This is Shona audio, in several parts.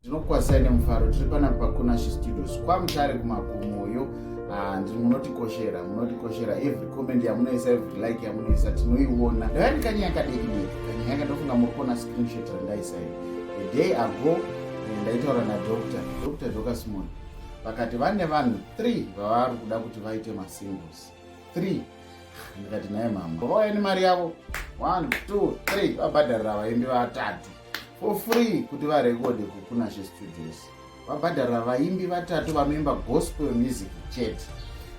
Ndinokukwazisai nemufaro. Tiri panapa paKunashi Studios kwaMutare kumakomoyo. Ah, ndiri munotikoshera, munotikoshera. Every comment yamunoisa, every like yamunoisa tinoiona. Ndauya nekanyaya kadiki diki, kanyaya kandofunga muri kuona screenshot randaisa iri. A day ago ndaitaura naDr. Dr. Dorcas Moyo vakati vane vanhu 3 vavari kuda kuti vaite masingles 3. Ndikati naye mama vauya nemari yavo 1 2 3 vabhadharira vaimbi vatatu for free kuti varekode kuKunashe Studios. Vabhadharira vaimbi vatatu vanoimba gospel music chete.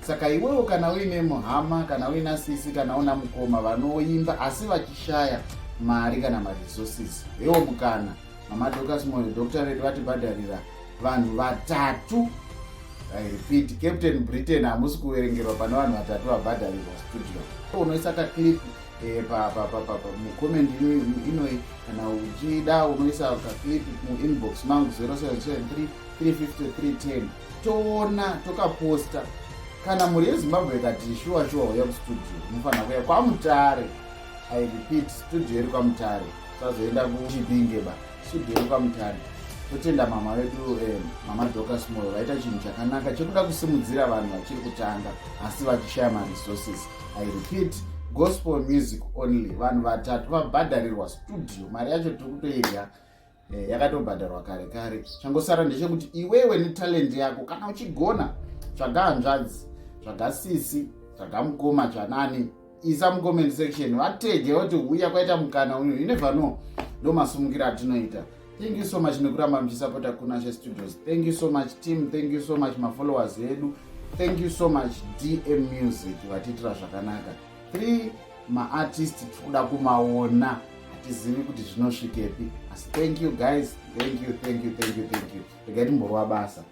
Saka iwewo kana uine muhama, kana uina sisi, kana una mukoma vanoimba asi vachishaya mari kana maresources, hewo mukana. Mama Dorcas Moyo, doctor vedu, vatibhadharira vanhu vatatu. I repeat, Captain Britain hamusi kuverengerwa pane vanhu vatatu vabhadharirwa studio. Unoisa kaclip mucomment inoi, kana uchida unoisa kaclip muinbox mangu 0773 353 10, toona tokaposta. Kana mhuri yeZimbabwe ikati shuwa shuwa uya kustudio, unofanira kuya kwaMutare. I repeat, studio iri kwaMutare, sazoenda kuChipinge ba, studio iri kwaMutare. Totenda mama vedu mama Dorcas Moyo vaita chinhu chakanaka chekuda kusimudzira vanhu vachiri kutanga asi vachishaya maresources. I repeat, gospel music only. Vanhu vatatu vabhadharirwa studio, mari yacho tiri kutoirya, yakatobhadharwa kare kare. Changosara ndechekuti iwewe netalent yako, kana uchigona, tsvaga hanzvadzi, tsvaga sisi, tsvaga mukoma, tsvanani, isa mucomment section, vatege voti huya, kwaita mukana uyu. You never know. Ndo masumukiro atinoita. Thank you so much nekuramba muchisapota Kunashe Studios. Thank you so much, team. Thank you so much, mafollowers edu. Thank you so much, DM Music, vatiitira zvakanaka. Three maartist tiri kuda kumaona, hatizivi kuti zvinosvikepi, asi thank you guys, thank you, thank you, thank you, thank you. Regai timborwa basa.